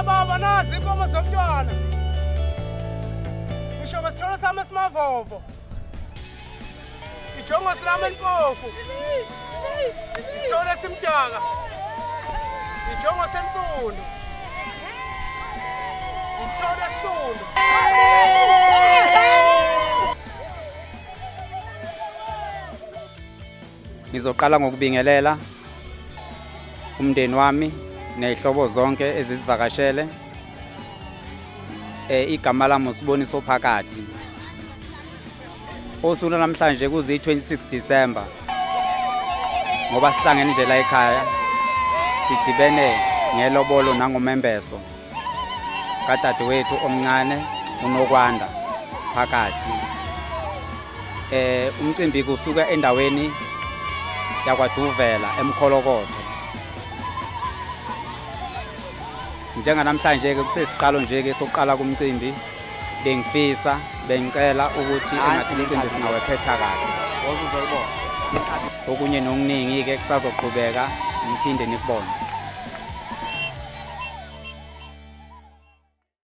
Baba, nazi inkomo zomntwana. Ngisho ngesitholo sami esimavovo. Ijongosi lami elimpofu. Isitholo esimdaka. Ijongosi ensundu. Isitholo esinsundu. Ngizoqala ngokubingelela umndeni wami nezihlobo zonke ezizivakashele. Igama lami uSiboniso Phakathi. Usuku namhlanje kuzi-26 December. Ngoba sihlangene nje la ekhaya sidibene ngelobolo nangomembeso kadadewethu omncane uNokwanda Phakathi. Umcimbi kusuka endaweni yakwaDuvela eMkholokotho. Njenganamhlanje ke kusesiqalo nje ke sokuqala kumcimbi, bengifisa bengicela ukuthi engathi umcimbi singawephetha kahle. Okunye nokuningi ke kusazoqhubeka, ngiphinde nikubone.